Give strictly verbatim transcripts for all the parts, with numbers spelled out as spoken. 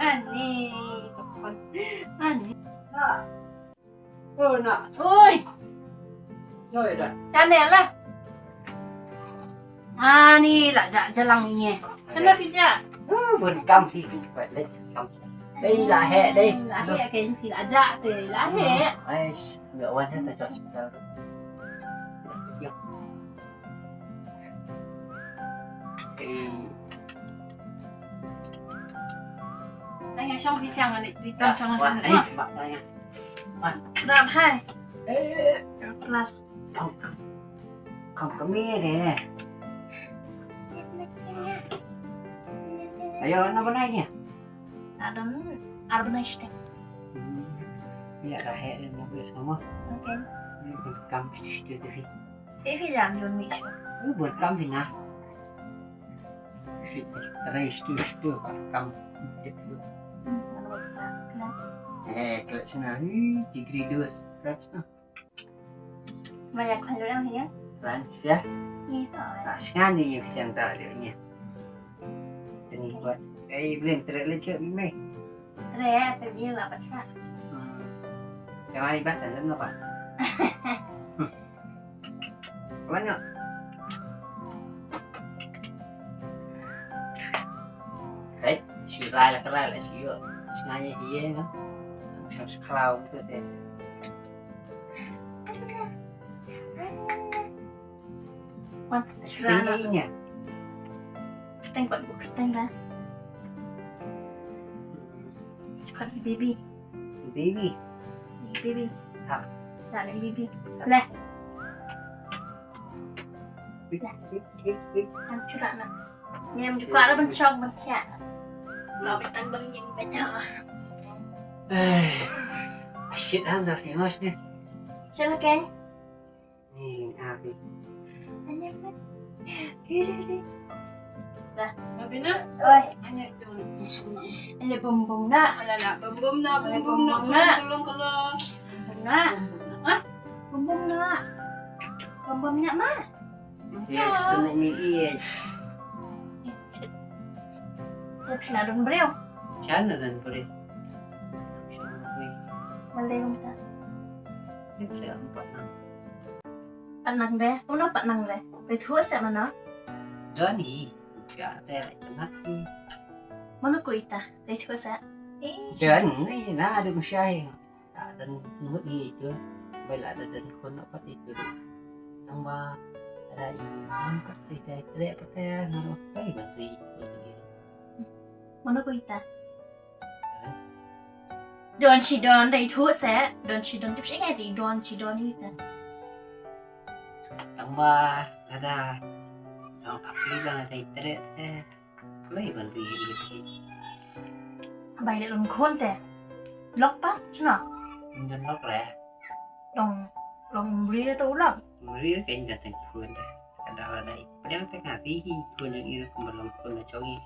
Ani, ani, ani. Oh, na. Oi. Oi, da. Chane la. Ani la ja jalang ni. Sana pija. Oh, bun kam hi ki cepat deh. Kam. Dei la he dei. La he ke ni la ja te la he. Ai, nggak wajar tu hospital. Ya. Tang ïa shong phi siang ngan ïa tam shong ngan. Wan, eh, bak tang ïa. Wan. Rap hai. Eh, rap lah. Kong, kong, kong kami deh. Ayo, na banai ni. Adam, ar banai shteng. Hmm. Ïa ka he deh na bus kamu. Okay. Ini kam shteng shteng tu sih. Save hi lam jon mi shu. Ui, bun kam hi na. Shu try shu shu ka kam. Hmm, ano ba ka na. Eh, clutch na. Ui, degree dos. Clutch na. Maya kan lo yang ya. Lan sia. Ni pa. Ah, sngani yang siang ta dia ni. Ini buat. Eh, bring trek le cek ni. Tre, pemila patsa. Hmm. Jangan ibat kan apa? Banyak. Hei, si rai lah kerai lah si yo. Sengaja iya kan. Macam sekarang tu deh. Wan, sura na. Tinggi nya. Teng pat bu teng dah. Kat baby. Baby. Baby. Ha. Nak ni baby. Leh. Kan churak na. Ngem ju kwah la ban chok ban thiah. Ka ba tang bang yin ba nya. Eh, shit, ham dah sih, Mas, ni. Chal, kan? Ni, abi. Dah, ma bina? Oi. Anya tu. Anya bum bum na. Ala la, bum bum na, bum bum na, bum bum na. Bum bum na. Hah? Bum bum na. Bum bum na, ma. Ya, sini mi iya. Ïa, phi la don briew? Sha na don briew. Malei kumta? Ïa, sha pat nang. Pat nang de, uno pat nang de. Phi thuh seh mano? Don hi. Sha te la ïa mat hi. Mano ko ita? Phi thuh seh? Don hi na, ada musyai. La don mut hi itu. Bai la don khun pat itu. Tang ba ada i man pat i dei treh pat, eh, mano bai ban ri. Mano ko ita? Don shi don dei thuh seh, don shi don tip shi ngai ti don shi don ita. Tang ba ada don pat i dei treh, eh. Lei ban ri ri ri. Bai leh long khun te. Lok pa, shano? Ngan lok re. Long, long ri re to lok. Ri re kan ka teng khun re. Kada la dai. Padang teng ati hi khun yang ira kumba long khun la chong i.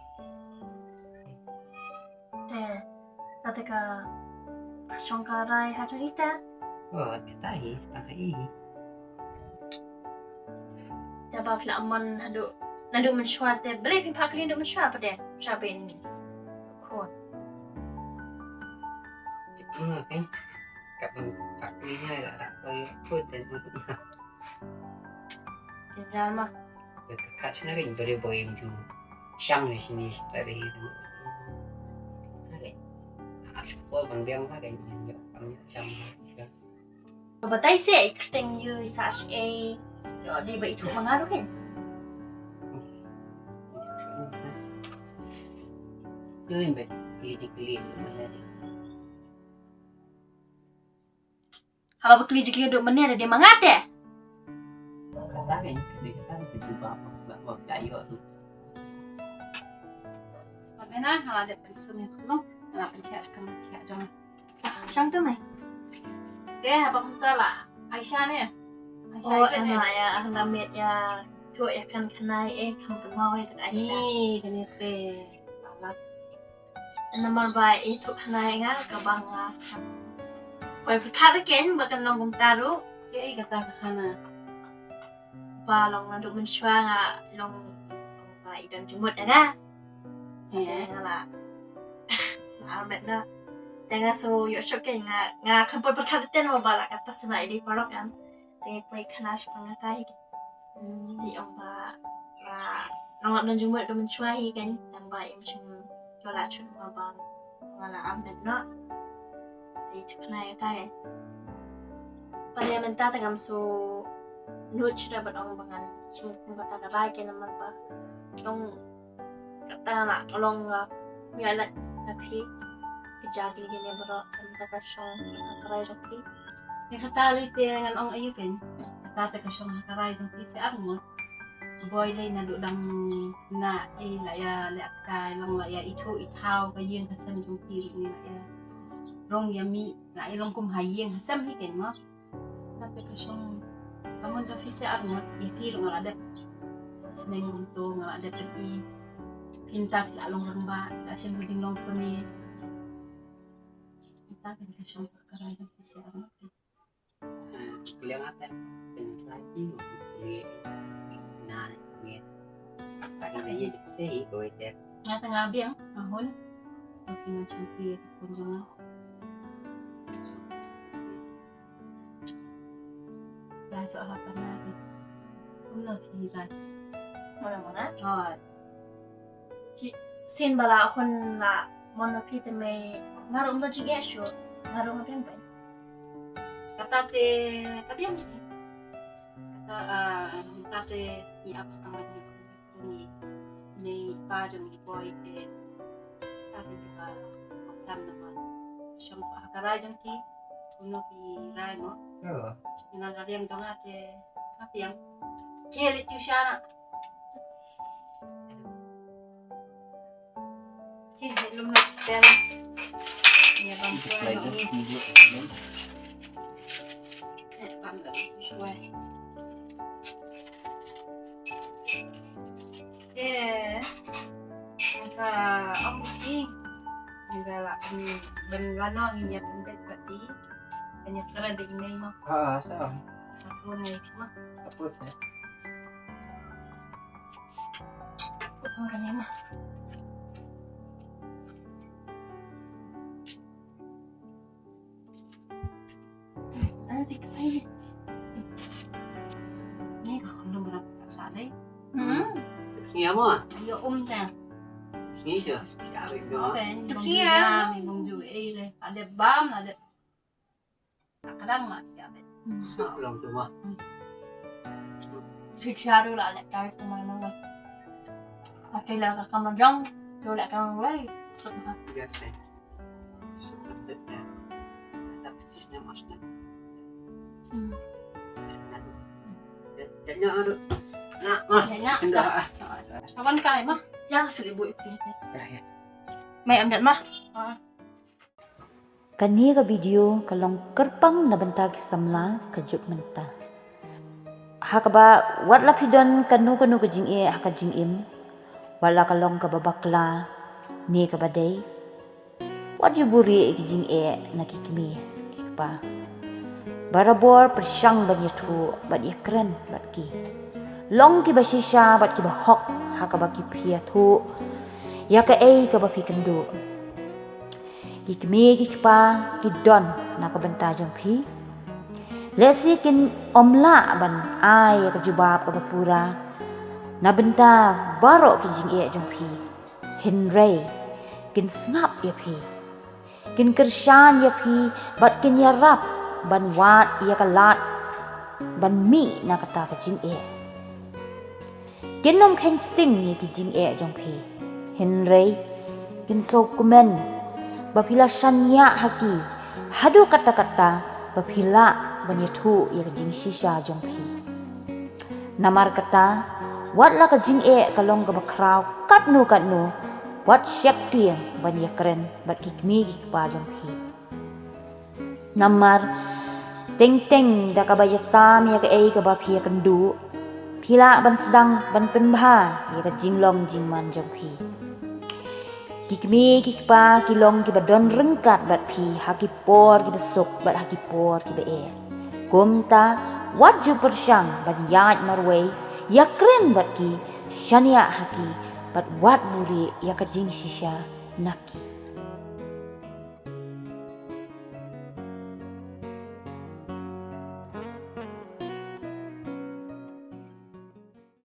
Te, ta te ka, ka shong ka rai ha jong ita. Oh, kita hi, ta hi. Te ba phi la mon haduh, naduh mynshuwa te, balei phi phah kylliang naduh mynshuwa pat de, sha ben khun. Hm, okay. Ka ban phah kylliang la, la, la, khun dan. Jynjar ma. Ka, ka, ka shna ka jingturi ba im ju shang ne shini shtari. Ka, ka, ka, ka, ka, ka, ka, ka, ka, ka, ka, ka, ka, ka, batai se i kyrteng ïu i sah shi ei. Ïoh dei ba i thuh ma nga ruh kein. Ïoh im ba kylli jingkylli ma nga. Haba ba kylli jingkylli naduh mynne da dei ma nga te. Kata kein, kylli kata kein, kylli ba, ba, ba, ba, ïoh tu. Ba mena, ha la dep pynsum ïa ka long, ha la pynthiah ka long thiah jong. Shong tu mai. Te, haba kumta la Aisha ne? Aisha. Oh, ïa kane. Ema ïa, ha la miet ïa, tu ïa kan kane, eh, kam pynmaw ïa ka Aisha. Ni, kane te. Alat. Namar ba i thuh khana ïa nga kaba nga poi pyrkhat kein ba kan long kumta ruh. Ïa i kata ka khana? Ba long naduh mynshuwa nga long ba i don jingmut ïa nga. Ïa. Nga la, nga armet na. Te nga shu ïoh shoh kein nga, nga khlem poi pyrkhat te namar ba la kata sngewbha i dei paralok em. Te poi khana shaphang kata hi. Hmm. Te ong ba, ba, nong, nong jingmut da mynshuwa hi kein, tang ba im shym ïoh lah shuh ma ba nga la armet noh. Te tu khana ïa kata kein. Pat ïa mynta te ngam shu nud shuh bad ong ba ngan shim kum kata ka rai kein namar ba long kata nga la long nga ïa la na phi. Ka jagi kine baroh kata ka shong sa ka rai jong phi. Ïa kata lei te ngan ong aïu kein. Kata te ka shong ha ka rai jong phi seh ar ngut. Boi lei naduh dang na i la ïa leh kai long la ïa ithuh ithaw ka ïing ka sem jong phi ruh ngi la ïa rung ïa mih la ïa long kum ha ïing ha sem hi kein mo. Kata ka shong ka mon ka phi seh ar ngut ïa phi ruh nga la dep. Sneng kumto nga la dep i pyntak la long rangbah la shem ka jinglong kmie. Kata ka shong ka rai ka phi seh ar ngut. Nga tang nga biang nga hun. Ka phi nga shong phi ka pun jong nga. Ïa soh ha ka na. Kumno phi rai? Mano mano? Hooid. Sien ba la hun la mon ma phi te mei nga ruh ym don jingeh shuh. Nga ruh nga biang bha. Kata te ka biang. Kata, ah, kata te ngi ap stang bad ngi, ngi, ngi pa jong ngi boi te. Kata te ka sam na ma. Shong soh ha ka rai jong ki. Kumno ki rai mo? Ïa. Ngan ka liang jong nga te. Apiang. Khe le tu shana. Khe le lum na tel. Ïa bam tuan bam ni. Eh, bam dah. Wai. Khe. Sa ong ki. Ni dah lah, ni ben lano ni nya pembet pati. Hanya kena di email mah. Ha, sa. Satu ni mah. Apa tu? Orang ni mah. Ada tiga kali. Ni ka khun dah berapa saat ni? Hmm. Sngi mo? Ayo um ta. Sngi je. Siap itu. Kan, Sngi ya. Ni bang ju eh le. Ada bam, ada kadang mak siap. Suk long tu mah. Shisha tu lah lek kai tu mana mah. Ati lah ka kam jong, tu lek kam wei. Suk mah. Biar saya. Suk mah. Tapi sini mas dah. Hmm. Janya aduh. Nak mah. Janya. Enggak ah. Kawan kai mah. Yang sudah buat itu. Ya ya. Mai amdat mah. Ah. Kane ka video ka long kyrpang na bynta ki samla ka juk mynta. Ha kaba wat la phi don kano kano ka jingeh ha ka jingim, wat la ka long kaba bakla ne kaba dei, wat ju buhrieh ïa ki jingeh na ki kmie ki kpa. Barabor pyrshang ban ïathuh bad ïakren bad ki. Long kiba shisha bad kiba hok ha kaba ki phi ïathuh ïa kaei kaba phi kynduh. Ki kmie ki kpa ki don na ka bynta jong phi. Lehse kin ym lah ban ai ïa ka jubab kaba pura na bynta baroh ki jingeh jong phi. Hynrei kin sngap ïa phi. Kin kyrshan ïa phi bad kin ïarap ban wad ïa ka lad ban mih na kata ka jingeh. Kin ym kheiñ sting ïa ki jingeh jong phi. Hynrei kin sngewkmen ba phi la shaniah ha ki haduh katta katta ba phi lah ban ïathuh ïa ka jingshisha jong phi. Namar kata, wat la ka jingeh ka long kaba khraw katno katno, wat sheptieng ban ïakren bad ki kmie ki kpa jong phi. Namar teng teng da kaba ïasam ïa kaei kaba phi ïakynduh, phi lah ban sdang ban pynbha ïa ka jinglong jingman jong phi. Ki kmie ki kpa ki long kiba don ryngkat bad phi ha ki por kiba suk bad ha ki por kiba eh. Kumta wat ju pyrshang ban ïaid marwei, ïakren bad ki, shaniah ha ki, bad wat buhrieh ïa ka jingshisha na ki.